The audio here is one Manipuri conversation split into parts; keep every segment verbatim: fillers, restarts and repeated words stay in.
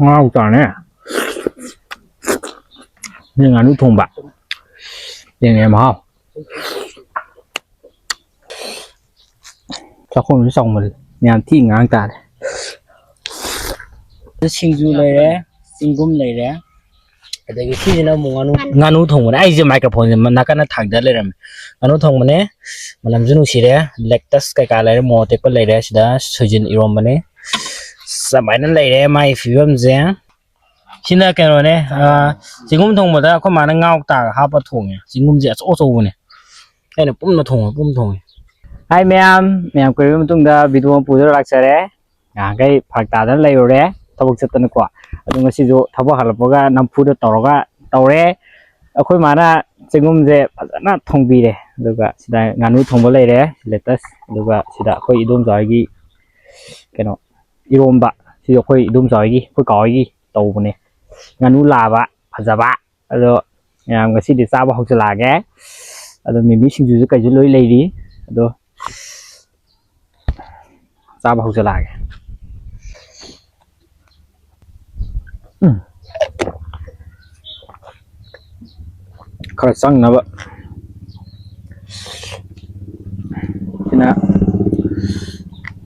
ꯉꯥꯎ ꯇꯥꯔꯦ꯫ ꯁꯤ ꯉꯥꯅꯨ ꯊꯣꯡꯕ꯫ ꯌꯦꯡꯉꯦ ꯃꯍꯥꯎ꯫ ꯆꯥꯛꯈꯣꯝꯁꯨ ꯆꯥꯎꯃꯜꯂꯦ꯫ ꯃꯌꯥꯝ ꯊꯤ ꯉꯥꯡ ꯇꯥꯔꯦ꯫ ꯁꯤꯡꯖꯨ ꯂꯩꯔꯦ, ꯆꯤꯡꯒꯨꯝ ꯂꯩꯔꯦ, ꯑꯗꯒꯤ ꯁꯤꯁꯤꯅ ꯑꯃꯨꯛ ꯉꯥꯅꯨ, ꯉꯥꯅꯨ ꯊꯣꯡꯕꯅꯦ꯫ ꯑꯩꯁꯦ microphone ꯁꯦ ꯅꯥꯀꯟꯗ ꯊꯥꯡꯗ ꯂꯩꯔꯝꯃꯦ꯫ ꯉꯥꯅꯨ ꯊꯣꯡꯕꯅꯦ, ꯃꯅꯝꯁꯨ ꯅꯨꯡꯁꯤꯔꯦ, lettuce ꯀꯩꯀꯥ ꯂꯩꯔꯦ, ꯃꯣꯔꯣꯛ ꯑꯇꯦꯛꯄ ꯂꯩꯔꯦ, ꯁꯤꯗ ꯁꯣꯏꯖꯤꯟ ꯏꯔꯣꯝꯕꯅꯦ꯫ ꯁꯨꯃꯥꯏꯅ ꯂꯩꯔꯦ ꯃꯥꯒꯤ ꯐꯤꯕꯝꯁꯦ꯫ ꯁꯤꯅ ꯀꯩꯅꯣꯅꯦ, ꯑ, ꯆꯤꯡꯒꯨꯝ ꯊꯣꯡꯕꯗ ꯑꯩꯈꯣꯏ ꯃꯥꯅ ꯉꯥ ꯀꯧꯇꯥꯒ ꯍꯥꯞꯄ ꯊꯣꯡꯉꯦ꯫ ꯆꯤꯡꯒꯨꯝꯁꯦ ꯑꯆꯧ ꯑꯆꯧꯕꯅꯦ꯫ ꯑꯩꯅ ꯄꯨꯝꯅ ꯊꯣꯡꯉꯦ, ꯄꯨꯝ ꯊꯣꯡꯉꯦ꯫ ꯍꯥꯏ ꯃꯌꯥꯝ, ꯃꯌꯥꯝ ꯀꯨꯏꯔꯕ ꯃꯇꯨꯡꯗ video ꯑꯃ ꯄꯨꯗꯨꯅ ꯂꯥꯛꯆꯔꯦ꯫ ꯉꯍꯥꯟꯈꯩ ꯐꯔꯛ ꯇꯥꯗꯅ ꯂꯩꯔꯨꯔꯦ, ꯊꯕꯛ ꯆꯠꯇꯅꯀꯣ꯫ ꯑꯗꯨ ꯉꯁꯤꯁꯨ ꯊꯕꯛ ꯍꯜꯂꯛꯄꯒ ꯅꯝꯐꯨꯗ ꯇꯧꯔꯒ ꯇꯧꯔꯦ꯫ ꯑꯩꯈꯣꯏ ꯃꯥꯅ ꯆꯦꯡꯒꯨꯝꯁꯦ ꯐꯖꯅ ꯊꯣꯡꯕꯤꯔꯦ꯫ ꯑꯗꯨꯒ ꯁꯤꯗ ꯉꯥꯅꯨ ꯊꯣꯡꯕ ꯂꯩꯔꯦ, lettuce꯫ ꯑꯗꯨꯒ ꯁꯤꯗ ꯑꯩꯈꯣꯏ ꯏꯗꯣꯝꯆꯥ ꯍꯣꯏꯒꯤ ꯀꯩꯅꯣ, ꯏꯔꯣꯝꯕ꯫ ꯁꯤꯁꯨ ꯑꯩꯈꯣꯏ ꯏꯗꯣꯝꯆꯥ ꯍꯣꯏꯒꯤ, ꯑꯩꯈꯣꯏ ꯀꯥ ꯍꯣꯏꯒꯤ ꯇꯧꯕꯅꯦ꯫ ꯉꯥꯅꯨ ꯂꯥꯕ ꯐꯖꯕ꯫ ꯑꯗꯣ ꯃꯌꯥꯝ ꯉꯁꯤꯗꯤ ꯆꯥꯕ ꯍꯧꯖꯤꯜꯂꯛꯑꯒꯦ꯫ ꯑꯗꯣ ꯃꯤꯃꯤ ꯁꯤꯡꯖꯨꯁꯨ ꯀꯩꯁꯨ ꯂꯣꯏ ꯂꯩꯔꯤ꯫ ꯑꯗꯣ ꯆꯥꯕ ꯍꯧꯖꯤꯜꯂꯛꯑꯒꯦ꯫ ꯎꯝ꯫ ꯈꯔ ꯆꯪꯅꯕ꯫ ꯁꯤꯅ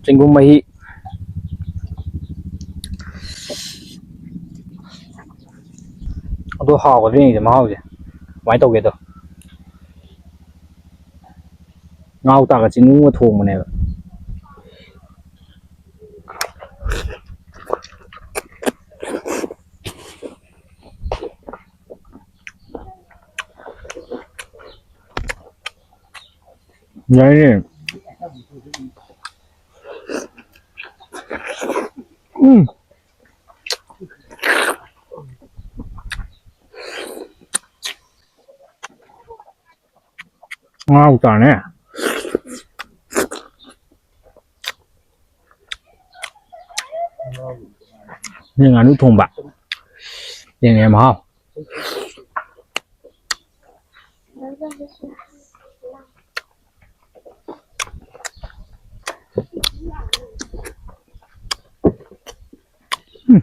ꯆꯦꯡꯒꯨꯝ ꯃꯍꯤ꯫ ꯑꯗꯣ ꯍꯥꯎꯒꯗ꯭ꯔ ꯌꯦꯡꯁꯦ ꯃꯍꯥꯎꯁꯦ꯫ ꯀꯃꯥꯏꯅ ꯇꯧꯒꯦꯗꯣ꯫ ꯉꯥ ꯀꯧꯇꯥꯒ ꯆꯤꯡꯒꯨꯝꯒ ꯊꯣꯡꯕꯅꯦꯕ꯫ ꯌꯥꯏꯌꯦ꯫ ꯎꯝ꯫ ꯉꯥ ꯀꯧꯇꯥꯅꯦ꯫ ꯁꯤ ꯉꯥꯅꯨ ꯊꯣꯡꯕ꯫ ꯌꯦꯡꯉꯦ ꯃꯍꯥꯎ꯫ ꯎꯝ꯫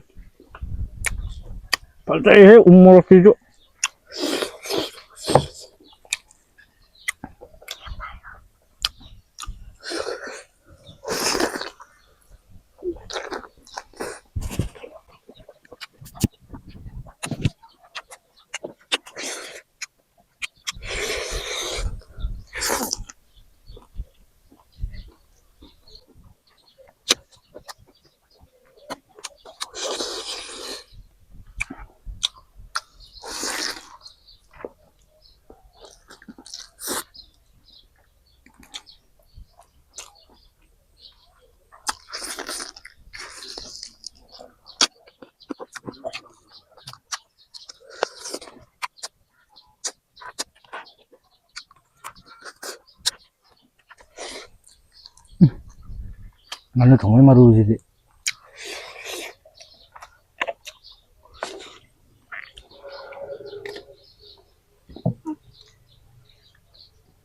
ꯐꯖꯩꯍꯦ ꯎ ꯃꯣꯔꯣꯛꯁꯤꯁꯨ꯫ ꯉꯥꯅꯨ ꯊꯣꯡꯕꯒꯤ ꯃꯔꯨꯁꯤꯗꯤ꯫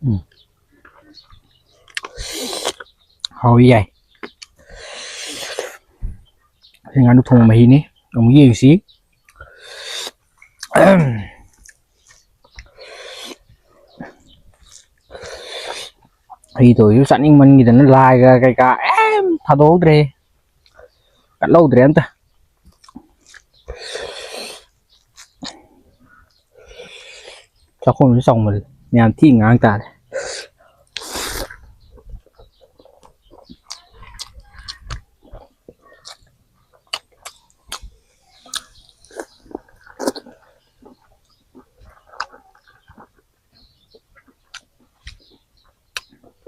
ꯎꯝ꯫ ꯍꯥꯎꯏ ꯌꯥꯏ꯫ ꯁꯤ ꯉꯥꯅꯨ ꯊꯣꯡꯕ ꯃꯍꯤꯅꯤ꯫ ꯑꯃꯨꯛ ꯌꯦꯡꯁꯤ꯫ ꯑꯩ ꯇꯧꯔꯤꯁꯨ ꯆꯥꯅꯤꯡꯃꯟꯈꯤꯗꯅ ꯂꯥꯏꯒ ꯀꯩꯀꯥ ꯑꯦꯝ ꯊꯥꯗꯣꯛꯍꯧꯗ꯭ꯔꯦ꯫ ꯀꯠꯍꯧꯗ꯭ꯔꯦ ꯑꯝꯇ꯫ ꯆꯥꯛꯈꯣꯝꯁꯨ ꯆꯥꯎꯃꯜꯂꯦ꯫ ꯃꯌꯥꯝ ꯊꯤ ꯉꯥꯡ ꯇꯥꯔꯦ꯫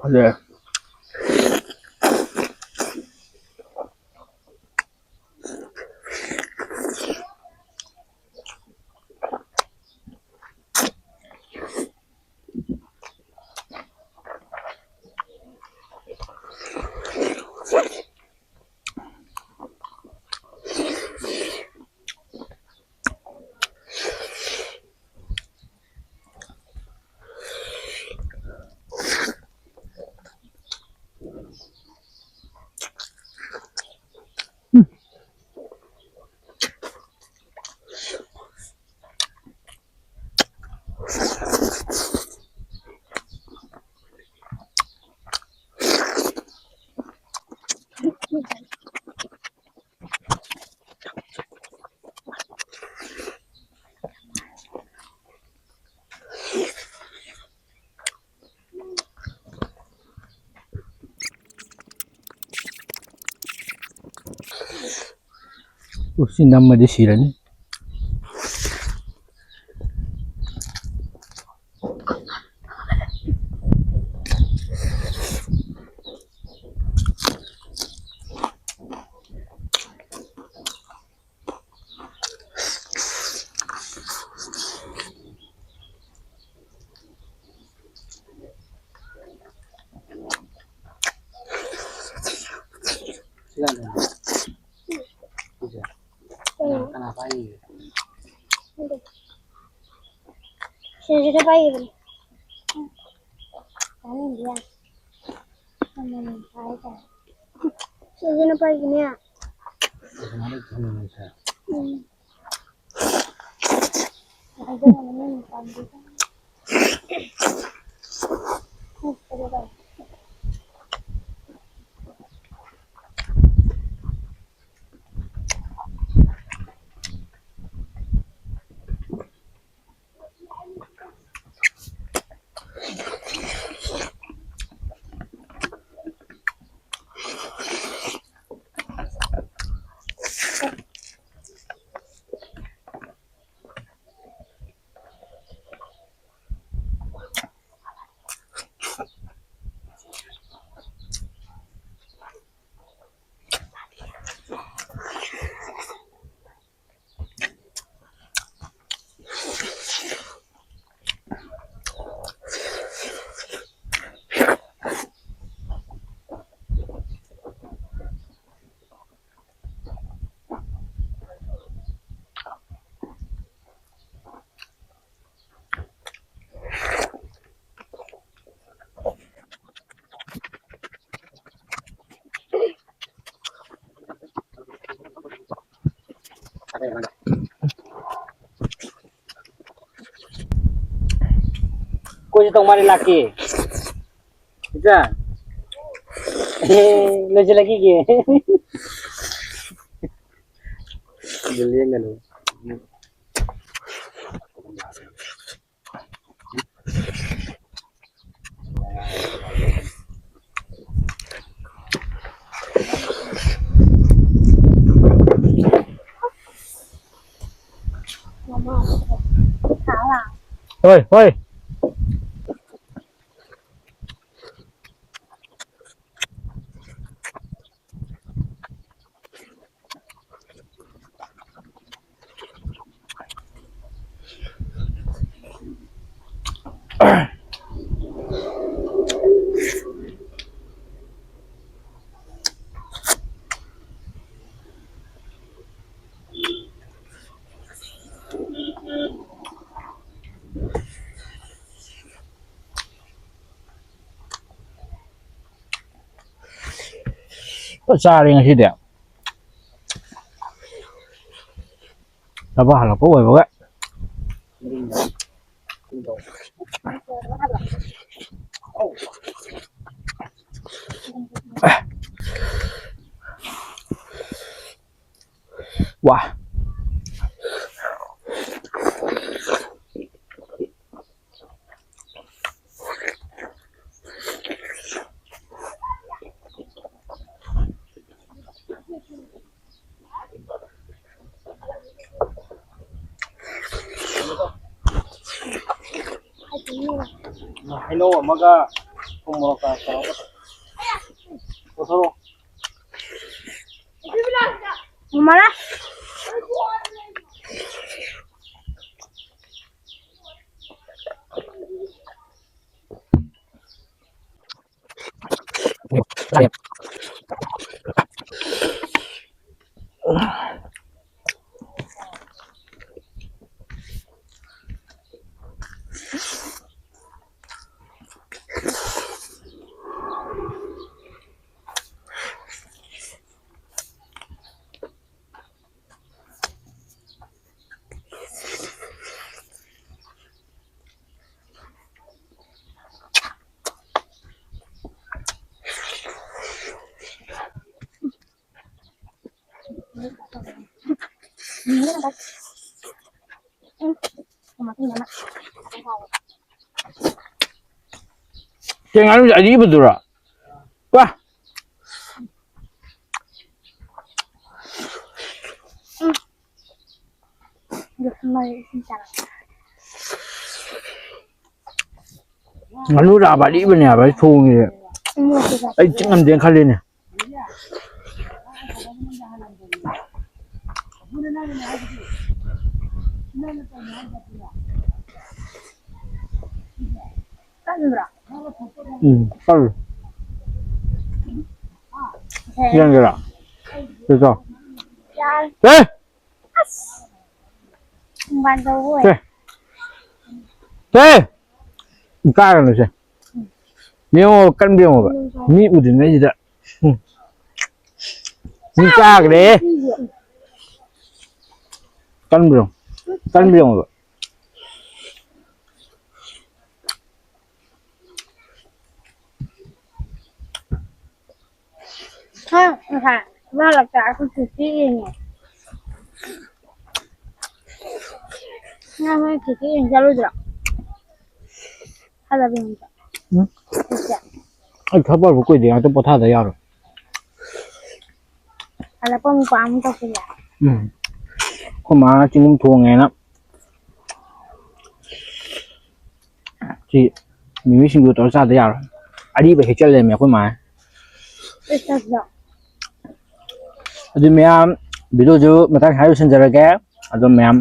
ꯐꯖꯔꯦ꯫ ꯎꯁ, ꯁꯤ ꯅꯝꯃꯗꯤ ꯁꯤꯔꯅꯤ꯫ ꯀꯅꯥ ꯄꯥꯏꯔꯤꯒꯦ? ꯁꯤꯁꯤꯅ ꯄꯥꯏꯈꯤꯕꯅꯤ꯫ ꯇꯥꯅꯤꯡꯗꯦ ꯌꯥꯝ꯫ ꯑꯃꯃꯝ ꯄꯥꯏ ꯇꯥꯔꯦ꯫ ꯁꯤꯁꯤꯅ ꯄꯥꯏꯈꯤꯅꯦ꯫ ꯎꯝ꯫ ꯑꯩꯈꯣꯏꯁꯨ ꯇꯧ ꯃꯥꯜꯂꯦ ꯂꯥꯛꯀꯦ꯫ ꯏꯆꯥ꯫ ꯑꯦ, ꯂꯣꯏꯁꯤꯜꯂꯛꯈꯤꯒꯦ꯫ ꯑꯗꯨ ꯂꯦꯡꯒꯅꯨ꯫ ꯍꯣꯏ, ꯍꯣꯏ꯫ ꯐꯖ ꯆꯥꯔꯦ ꯉꯁꯤꯗꯤ꯫ ꯊꯕꯛ ꯍꯜꯂꯛꯄ ꯑꯣꯏꯕꯒ꯫ ꯋꯥ꯫ ꯍꯩꯅꯧ ꯑꯃꯒ ꯊꯨꯝ ꯃꯣꯔꯣꯛꯀ ꯇꯧꯔꯒ ꯀꯣꯊꯣꯔꯛꯑꯣ꯫ ꯃꯃꯥ꯫ ꯀꯩ ꯉꯥꯅꯨꯁꯦ ꯑꯔꯤꯕꯗꯨꯔꯣ? ꯄꯨꯔꯥ꯫ ꯃꯩ ꯏꯁꯤꯡ ꯆꯥꯔꯛꯄ꯫ ꯉꯥꯅꯨ ꯆꯥꯕ ꯑꯔꯤꯕꯅꯦ ꯍꯥꯏꯕ ꯑꯩ ꯊꯣꯡꯉꯤꯁꯦ꯫ ꯑꯩ ꯆꯤꯛ ꯉꯝꯗꯦꯅ ꯈꯜꯂꯤꯅꯦ꯫ ꯀꯟꯕ꯭ꯔꯣ? ꯎꯝ, ꯀꯜꯂꯤ꯫ ꯌꯦꯡꯒꯦꯔꯥ? ꯁꯤ ꯆꯥꯎ꯫ ꯌꯥꯔꯦ꯫ ꯁꯦ! ꯑꯁ! ꯈꯣꯡꯕꯥꯟ ꯇꯧꯕ ꯑꯣꯏꯔꯦ꯫ ꯁꯦ! ꯁꯦ! ꯀꯥꯔꯅꯨꯁꯦ꯫ ꯌꯦꯡꯉꯣ, ꯀꯟꯕ ꯌꯦꯡꯉꯣꯕ꯫ ꯃꯤ ꯎꯗ꯭ꯔꯤꯉꯩꯁꯤꯗ꯫ ꯎꯝ꯫ ꯃꯤ ꯆꯥꯈ꯭ꯔꯦ꯫ ꯀꯟꯕ꯭ꯔꯣ? ꯀꯟꯕ꯭ꯔꯣ? ꯍꯥ, ꯉꯁꯥꯏ ꯏꯃꯥ ꯂꯥꯛꯇ ꯑꯩꯈꯣꯏ ꯈꯦꯆꯤ ꯌꯦꯡꯉꯦ꯫ ꯅꯪ ꯍꯣꯔꯦꯟ ꯈꯦꯆꯤ ꯌꯦꯡ ꯆꯠꯂꯣꯏꯗ꯭ꯔꯣ? ꯍꯜꯂꯛꯄ ꯌꯦꯡꯕ꯫ ꯎꯝ꯫ ꯈꯦꯆꯤ꯫ ꯑꯩ ꯊꯕꯛ ꯑꯃ ꯀꯨꯏꯗꯦ, ꯉꯥꯛꯇ ꯄꯣꯊꯥꯗ ꯌꯥꯔꯣꯏ꯫ ꯍꯜꯂꯛꯄ ꯑꯃꯨꯛ ꯄꯥꯝ ꯇꯧꯁꯤꯜꯂꯦ꯫ ꯎꯝ꯫ ꯑꯩꯈꯣꯏ ꯃꯥ ꯆꯤꯡꯒꯨꯝ ꯊꯣꯡꯉꯦꯅ ꯁꯤ ꯃꯤꯃꯤ ꯁꯤꯡꯖꯨ ꯇꯧꯔ ꯆꯥꯗ ꯌꯥꯔꯣꯏ꯫ ꯑꯔꯤꯕ ꯍꯦꯛꯆꯜ ꯂꯩꯔꯝꯃꯦ ꯑꯩꯈꯣꯏ ꯃꯥꯅ꯫ ꯑꯩ ꯆꯥꯁꯤꯔꯣ? ꯑꯗꯨ ꯃꯌꯥꯝ, ꯚꯤꯗꯤꯑꯣꯁꯨ ꯃꯇꯥꯡ ꯁ꯭ꯋꯥꯏꯗ ꯂꯣꯏꯁꯤꯟꯖꯔꯒꯦ꯫ ꯑꯗꯣ ꯃꯌꯥꯝ,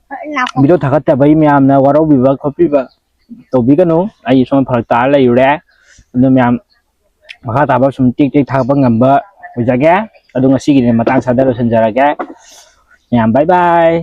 ꯍꯣꯏ, ꯂꯥꯛꯀꯣ꯫ ꯚꯤꯗꯤꯑꯣ ꯊꯥꯒꯠꯇꯕꯩ ꯃꯌꯥꯝꯅ ꯋꯥꯔꯧꯕꯤꯕ ꯈꯣꯠꯄꯤꯕ ꯇꯧꯕꯤꯒꯅꯨ꯫ ꯑꯩ ꯁꯣꯝ ꯐꯔꯛ ꯇꯥꯔ ꯂꯩꯔꯨꯔꯦ꯫ ꯑꯗꯨ ꯃꯌꯥꯝ ꯃꯈꯥ ꯇꯥꯕ ꯁꯨꯝ ꯇꯦꯛ ꯇꯦꯛ ꯊꯥꯒꯠꯄ ꯉꯝꯕ ꯑꯣꯏꯖꯒꯦ꯫ ꯑꯗꯣ ꯉꯁꯤꯒꯤꯗꯤ ꯃꯇꯥꯡ ꯁ꯭ꯋꯥꯏꯗ ꯂꯣꯏꯁꯤꯟꯖꯔꯒꯦ꯫ ꯃꯌꯥꯝ bye bye꯫